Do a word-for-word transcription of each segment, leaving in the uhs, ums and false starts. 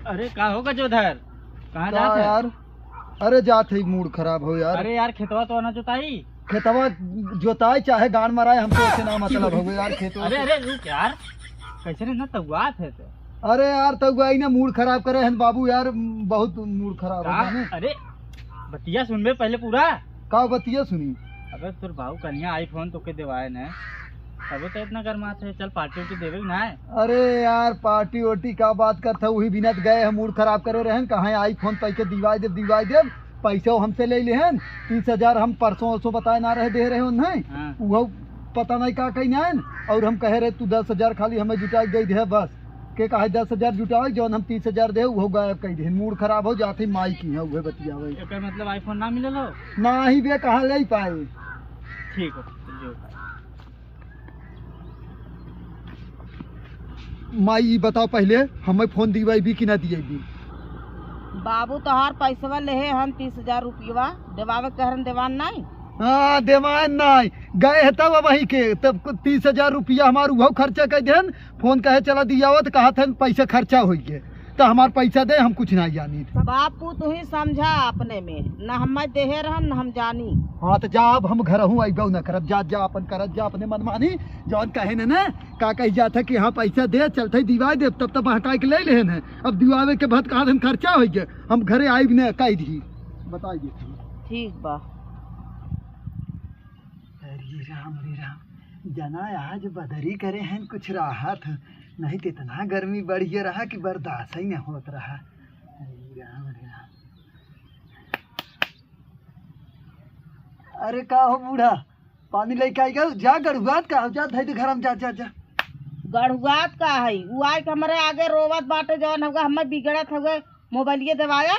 अरे का हो गजोधर, कहाँ का जात है? यार? अरे जात है, मूड खराब हो यार। अरे यार, खेतवा तो ना जोताई। खेतवा जोताई चाहे गाड़ मराए, हमको ओसे ना मतलब हो यार, खेतवा अरे से। अरे रुक यार, कैसे रे ना तउआत है तो? अरे यार तउआई ना, मूड खराब करे हन बाबू यार, बहुत मूड खराब हो का? गया ना। अरे बतिया सुनबे पहले पूरा। का बतिया सुनी? अबे तोर बाबू कन्हैया iPhone तोके देवाए न, तबे तो इतना गरमात है। चल पार्टी उर्टी देवे ना है। अरे यार पार्टी ओर्टी का बात करत है, वही बिना त गए हम मूड खराब करे रहन, कहाँ iPhone तैके दिवाई देब, दिवाई देब, पैसा हमसे ले लेहन। तीस हजार हम परसों ओसों बताए ना रहे, दे रहे उन्हें। हाँ। वो पता नहीं का कहीं ना, और हम कहे रहे तू दस हजार खाली हमें जुटाई दे दे बस। के कहा दस हजार जुटावे, जौन हम तीस हजार दे, उहो गायब कइ दे। मूड खराब हो जात है, माई की है, उहे बतियावे। एकर मतलब iPhone ना मिलल हो? ना ही बे, कहाँ ले पाए? ठीक हो, जो। माई, ई बताओ पहले, हमें फोन दिवाई भी कि ना दिवाई भी? बाबू, तोहार पैसवा लेहे हन तीस हजार रुपयवा, देवावे कहरन देवान नाई? हाँ, देवान नाई। गए है तब वही के, तब को तीस हजार रुपया हमार उहो खर्चा कर देन। फोन कहे चला दिया हो, तो कहा था पैसा खर्चा हो गए, तो हमार पैसा दे, हम कुछ ना जानी। बापू, तू ही समझा अपने में, न हमें देहे रहन, न हम जानी। हाँ, तो जा, अब हम घर हूँ, अइबो न करब, जा, जा, अपन करत जा, अपने मनमानी, जौन कहे न, न, का कही जात है कि हाँ, पैसा दे, चलते दिवाई देब, तब तो बहकाई के ले लेहन है। अब दिवावे के बाद कहा हम खर्चा हो गए, हम घरे आइब न, कह दी, बताई देती। ठीक बा। अरे राम, अरे राम, जना आज बदरी करे हैं, कुछ राहत, नहीं तो इतना गर्मी बढ़िया रहा कि बर्दाश्त ही न होत रहा। अरे राम, अरे राम। अरे का हो बूढ़ा, पानी लेके आई गयो, जा गड़ुआत का हो, जा धई दे घर में, जा, जा, जा। गड़ुआत का है? उ आए के हमरे आगे रोवत बाटे, जौन होगा हमें बिगड़त होगे, मोबाइलिए देवाया।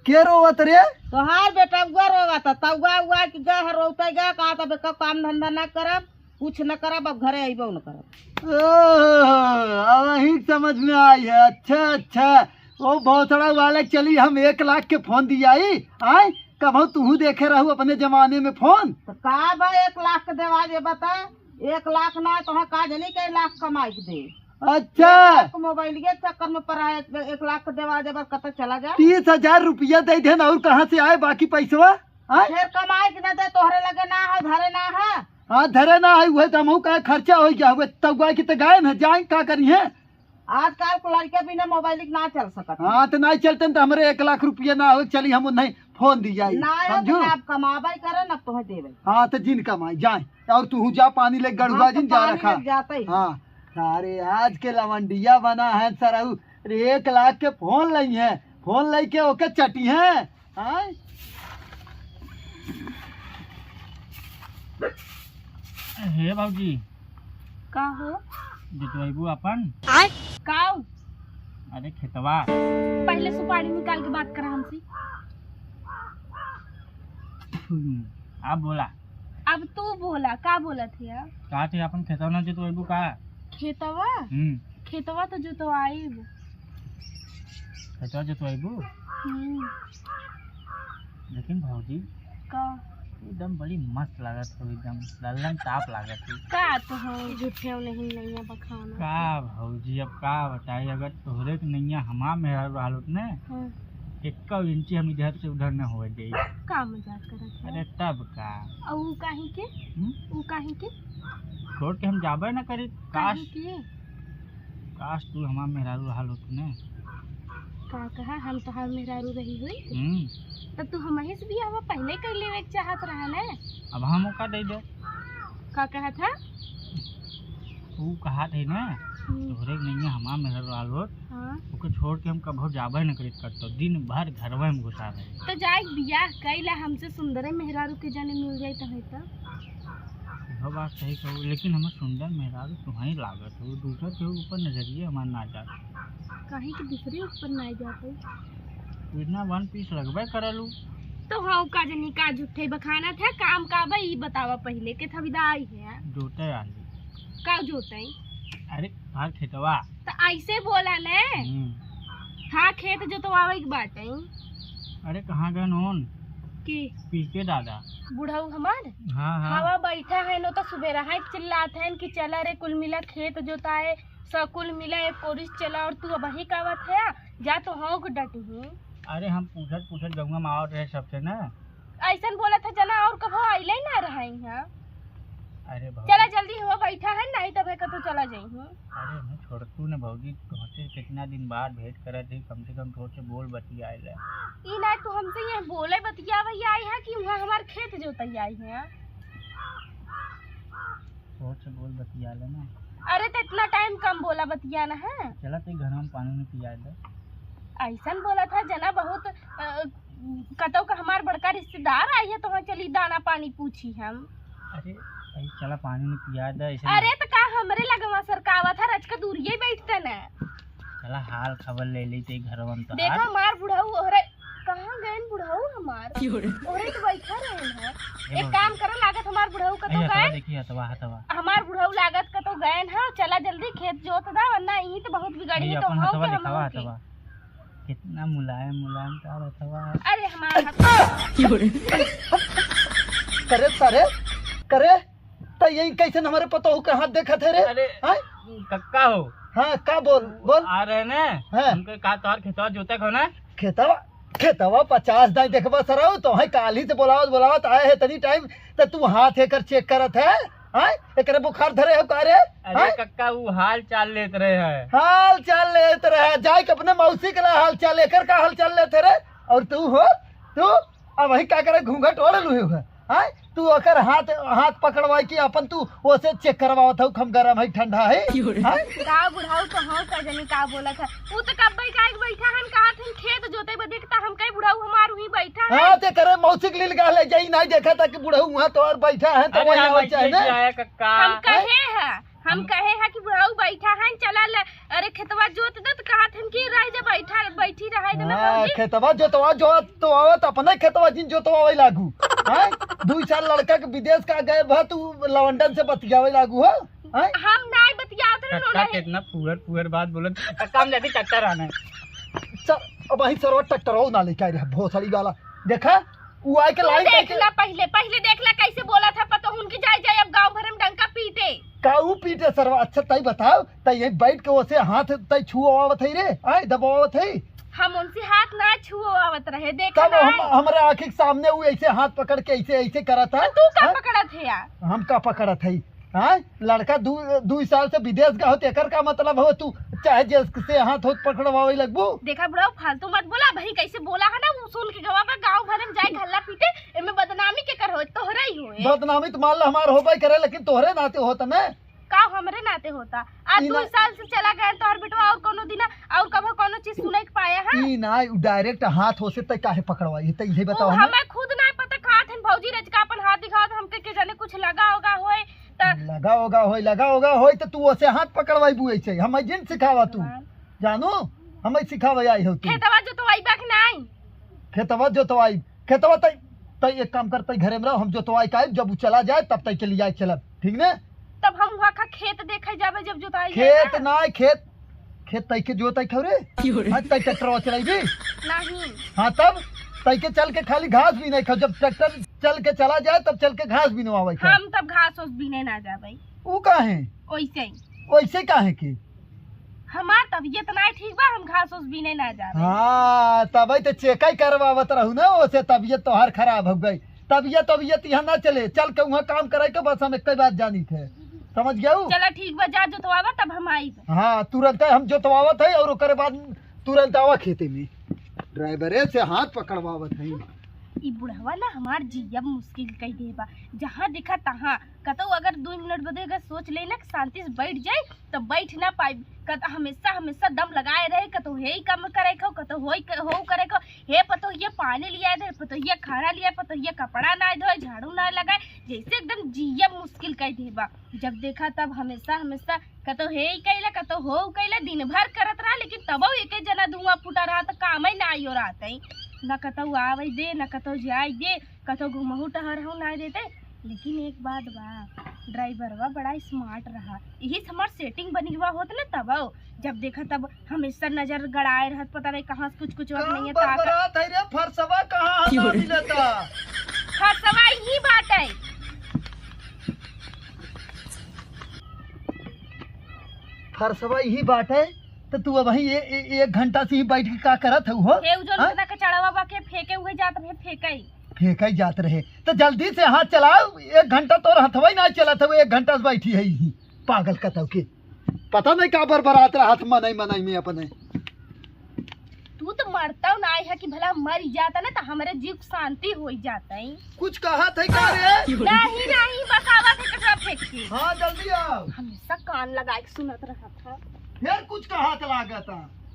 के रोवत रे? तोहार बेटा उआ रोवत है, तउआ उआ कि गए है रोते गए, कहा था बेका काम धंधा ना करब, कुछ न करब, अब घरे अइबो न करब। ओह, अब वही समझ में आई है। अच्छा, अच्छा, वो भौसड़ा वाले चली, हम एक लाख के फोन दियाई, आय? कबहू तुहू देखे रहू अपने जमाने में फोन? तो का बा, एक लाख के देवा जे बता, एक लाख ना तो का जनी के लाख कमाई के दे। अच्छा। एक लाख मोबाइल के चक्कर में पड़ा है, एक लाख के देवा जे बस कत चला जा। तीस हजार रुपया दे देन और कहाँ से आए बाकी पैसवा? आय? फिर कमाई के ना दे, तोहरे लगे ना है, धरे ना है। हाँ, धरे ना है, उहे तो हमहू का खर्चा हो गया हुए, तब गाय की तो गाय न जाए, का करी है? आजकल के लड़के बिना मोबाइल के ना चल सकत। हाँ, तो नहीं चलते तो हमरे एक लाख रुपया ना हो, चली हम उन्हें फोन दी जाई, ना हो समझू? तो ना कमाबे करे, ना तोहे देवे। हाँ, तो जिन कमाई जाए, और तू जा पानी ले गड़ुआ हाँ, तो जिन जा पानी रखा। ले जाते ही। हाँ, अरे आज के लवंडिया बना है सरऊ, अरे एक लाख के फोन लई है, फोन लई के ओके चटी है। आय? हे भौजी। का हो? जोतवैबू अपन? आय? काऊ? अरे खेतवा। पहले सुपारी निकाल के बात करा हमसे। हम्म, अब बोला। अब तू बोला, का बोलत है? का थे अपन खेतवा ना जोतवैबू का? खेतवा? हम्म। खेतवा तो जोतवाइब। खेतवा जोतवाइबू? हम्म। लेकिन भौजी, का? एकदम बड़ी मस्त लागत हो, एकदम लल्लन टाप लागत हो। का तो हो, झूठे नहीं, नहीं है बखाना। का भौजी, अब का बताई, अगर तोहरे के नैया हमार मेहरारू रहल होत ने, हाँ। एक्को इंची हम इधर से उधर न होए देई। का मजाक करत है? अरे तब का? अउ ऊ काहे के? हम्म? ऊ काहे के? छोड़ के हम जाबे न करी। काहे काश, के? काश तू हमार मेहरारू रहल होत ने। का कहा, हम तोहार मेहरारू रही हुई? हम्म। तब तू हमही से बियाहवा पहले कर लेवे के चाहत रहा ने। अब हम मौका दे दे। का कहा था? ऊ कहा थे ना, हम्म। तोहरे के नैया हमार मेहरारू रहल होत, हाँ। ओके छोड़ के हम कभो जाबे न करित करतो, दिन भर घरवे में घुसा रहे। तो जाए बियाह कैला, हमसे सुंदरे मेहरारू के जने मिल जाए तो है तो। यह बात सही कहू, लेकिन हमें सुंदर मेहरारू तुहई लागत हो, दूसर के ऊपर नजरिए हमार ना जात। काहे कि दूसरे ऊपर ना जात हो। तू इतना वन पीस लगबे करलू। तो हाँ, का जनी का झूठे बखाना था, काम का बा, ई बतावा पहले के थविदा आई है। जोते आली। का जोते? अरे, भाग खेतवा। तो ऐसे बोला ने। हम्म। हाँ, खेत जोतवावे के बाटे। अरे, कहाँ गए नोन? के? पीके दादा। बुढ़ऊ हमार? हाँ, हाँ। हवा बैठा है नो तो सुबेरा है चिल्लात है कि चला रे कुल मिला खेत जोताए, सकुल मिला एक कोरिस चला और तू अबही का आवत है, जा तो हौंक डटी ही। अरे हम पूछत पूछत गंगा में आवत रहे सबसे ना। ऐसन बोलत है जना और कभो आइले ना रहा यहाँ। अरे भौजी। चला जल्दी हो बैठा है, नहीं तब है कतो चला जाई हूँ। अरे हमें छोड़ तू ने भौजी, तुमसे कितना दिन बाद भेंट करत ही, कम से कम थोड़े से बोल बतियाए ले। ई ना तू हमसे ये बोले बतियावे आई है कि वहाँ हमार खेत जोतई आई है? थोड़े से बोल बतिया ले ना। अरे तो इतना टाइम कम बोला बतिया ना है। चला ते घर में पानी नहीं पिया दे। ऐसन बोला था जना बहुत, अ, कतौ का हमार बड़का रिश्तेदार आई है तो वहाँ चली दाना पानी पूछी हम। अरे भाई चला पानी नहीं पिया दे ऐसे। अरे तो का हमरे लगवा सरकावा था रचका दूरिये बैठते ना। चला हाल खबर ले लेते घरवन तो देखा हाल। हमार बुढ़ऊ ओहरे कहाँ गएन बुढ़ऊ हमार? क्यों रे? ओहरे तो बैठा रहेन है। ए एक भौजी। काम करो, लागत हमार बुढ़ऊ कतो ए, हथवा गएन। देखी, हथवा, हथवा। हमार बुढ़ऊ लागत कतो गएन है, चला जल्दी खेत जोत दा, वरना ई तो बहुत बिगड़ी ए, है, तो अपन हथवा के हम दिखावा, लोग के। हथवा। कितना मुलायम, मुलायम का हथवा है। अरे हमार हथवा। क्यों रे? करे सारे, करे। त यही कैसे हमारे पतोहू के हाथ देखत है रे? अरे, हैं? कक्का हो। हाँ, का बोल, बोल। आ रहे ने? हाँ। हमके का तोहर खेतवा जोते को ना? खेतवा, खेतवा पचास दाई देखबा सरऊ, तो है काली से बोलावत, बोलावत आए है तनी टाइम, त तू हाथ एकर चेक करत है? हैं? एकरे बुखार धरे हो का रे? अरे हैं? कक्का, ऊ हाल चाल लेत रहे हैं। हाल चाल लेत रहे, जाए के अपने मौसी के ला हाल चाल, एकर का हाल चाल लेत है रे? और तू हो, तू अब वही का करे, घूंघट ओढ़ लुहे हो, हैं? तू ओकर हाथ, हाथ पकड़वाई कि अपन तू ओसे चेक करवावत हऊ, हम गरम है, ठंडा है, क्यों रे? हैं? का बुढ़ऊ तो हाँ का जनी का बोलत है। ऊ तो कब बैठा है, बैठा हन, कहा थे खेत जोते बदे, त हम कहे बुढ़ऊ हमार वहीं बैठा है। हाँ, ते करे मौसी के लील गाले जाई, नहीं देखा था कि बुढ़ऊ वहाँ तो और बैठा है, तो अरे वहीं हम आवे ऐसे चाहे ना। ही आया कक्का। हम कहे हैं, हम हैं? कहे हैं कि बुढ़ऊ बैठा है, चला ले, अरे खेतवा जोत दे, तो कहा थे कि रह जा बैठा, बैठी रहे दे ना हाँ, भौजी। खेतवा जोतवा, जोत तो आवत, अपने खेतवा जिन जोतवावे लागू। हैं? दुई साल लड़का के विदेश का गए भा, तू लवंडन से बतियावे लागू हो? हैं? हम नाई बतियात रहे, कक्का रोना है। कितना पुअर पुअर बात बोलत। कक्का हम जाती ट्रैक्टर आने। चल, अब वहीं सरवा ट्रैक्टर हो ना लेके आए रहे, भोसड़ी वाला। देखा, ऊ आए के तू लाइन देख करके ला पहिले, पहिले देख ला कैसे बोला था पतोहुन की, जाए जाए अब गाँव भर में डंका पीटे। का ऊ पीटे सरवा? अच्छा तई बताओ, तई यहीं बैठ के ओसे हाथ तई छुआवत है रे, आए दबावत है। हम उनसे हाथ ना छुआवत रहे, देखा तब ना हम, है। हमारे आँखी के सामने ऊ ऐसे हाथ पकड़ के ऐसे, ऐसे करत है। तो तू का हाँ? पकड़त है यार? हम का पकड़त है? हाँ? लड़का दू, दुई साल से विदेश गए हो, तो एकर का मतलब हो? तू चाहे जैसे हाथ होत पकड़वावे लगबू। देखा बुढ़ऊ, फालतू मत बोला, भाई कैसे बोला है ना, वो सुन के गवा बा, गाँव भर में जाए हल्ला पीटे, एमे बदनामी के कर हो? तोहरे ही होए। बदनामी तो मान लो हमार होबे करे, लेकिन तोहरे नाते होत ना। का हमरे नाते होता? आ ई दुई ना साल से चला गए तोहर बेटवा, और कोनो दिन और कभो कोनो चीज सुने के पाया है? ई ना, उ डायरेक्ट हाथ हो से तय काहे पकड़वाई है, तय इहे ओ, बताओ हमें। हमें खुद ना पता, खात हन भौजी रजका अपन हाथ दिखावत, हमके के जाने कुछ लगा होगा होए। त लगा होगा होई, लगा होगा होई, त तू ओसे हाथ पकड़वाइबू ऐसे। हम जिन सिखावा तू। हाँ। जानू, हम सिखावे आई हो तू। खेतवा जोतवाइबा कि नाई? खेतवा जोतवाई, खेतवा तई, तई एक काम कर, तई घरे में रहो, हम जोतवाई के आइब, जब उ चला जाए, तब तई के लियाए चलब, ठीक ने? तब हम वहाँ का खेत देखे जाबे, जब जोताई खेत जाएगा। ना, खेत, खेत तई के जोताई खाओ रे। क्यों रे? हाँ, तई ट्रैक्टर चलाइबी? नहीं। हाँ, तब तई के चल के खाली घास बीने खाओ, जब ट्रैक्टर चल के चला जाए, तब चल के घास बीनवावे खाओ। हम तब घास ओस बीने ना जाबे। ऊ काहे? ओइसे ही। ओइसे काहे के? हमार तबीयत ना ठीक बा, हम घास ओस बीने ना जाबे। हाँ, तबे तो चेकई करवावत रहू ना, ओसे तबीयत तोहार खराब हो गई। तबीयत, तबीयत यहाँ ना चले, चल के वहाँ काम करे के, बस हम एक ही बात जानी थे, समझ गया? चला ठीक बा, जा जोतवावा, तब हम आइब। हाँ, तुरंत हम जोतवावत है और ओकरे बाद तुरंत आवा खेते में। ड्राइवरे से हाथ पकड़वावत है। ई बुढ़वा ना हमार जियब मुश्किल कई दे बा। जहाँ देखा तहाँ कतौ अगर दो मिनट बदे अगर सोच ले ना कि शांति से बैठ जाए, तो बैठ ना पाई। कत-, हमेशा, हमेशा दम लगाए रहे, कतौ हे ही काम करे खो, कतौ होई क-, हो करे खो। हे पतोहिया पानी लिया दे, पतोहिया खाना लिया, पतोहिया कपड़ा ना धोए, झाड़ू ना लगाए, जैसे एकदम जियब मुश्किल कई दे बा। जब देखा तब हमेशा, हमेशा कतौ हे ही कैला, कतौ हो कैला, दिन भर करत रहा, लेकिन तबो एके जना धुआं फूटा रहा, त कामे ना आइयो रहत है। न कतौ आवे दे, न कतौ जाए दे, कतौ घुमहू टहरहू ना देते। लेकिन एक बात बा, ड्राइवरवा बड़ा स्मार्ट रहा, यही से हमार सेटिंग बनी हुआ होत ना तबो। जब देखा तब हमेशा नजर गड़ाए रहत, पता नहीं कहाँ से कुछ, कुछ वक्त काम नहीं है, ताकत। बरबरात है रे, फरसवा कहाँ क्यों हमार रे? मिलता? फरसवा यही बात है। फरसवा यही बाटे, तो तू अबहीं ए, ए, एक घंटा से ही बैठ के का करत हऊ हो? हे, उ जौन हाँ? तना के चढ़ावा बा के फेंके उहे जात रहे, फेंकई। फेंकई जात रहे, तो जल्दी से हाथ चलाओ। एक घंटा तोर हथवा ही ना चलत हवे, एक घंटा से बैठी है यही पागल कतऊ के। पता नहीं का बरबरात रहा हाथ मनई मनई में अपने। तू तो मरता नहीं है कि भला मर जाता ना, तो हमरे जीव के शांति हो जाता है। कुछ कहा थे का रे? नहीं, नहीं, बस आवा थे कचरा फेंक के। हाँ, जल्दी आओ। हमेशा कान लगा के सुनत रहा था। फिर कुछ कहा था लागत है।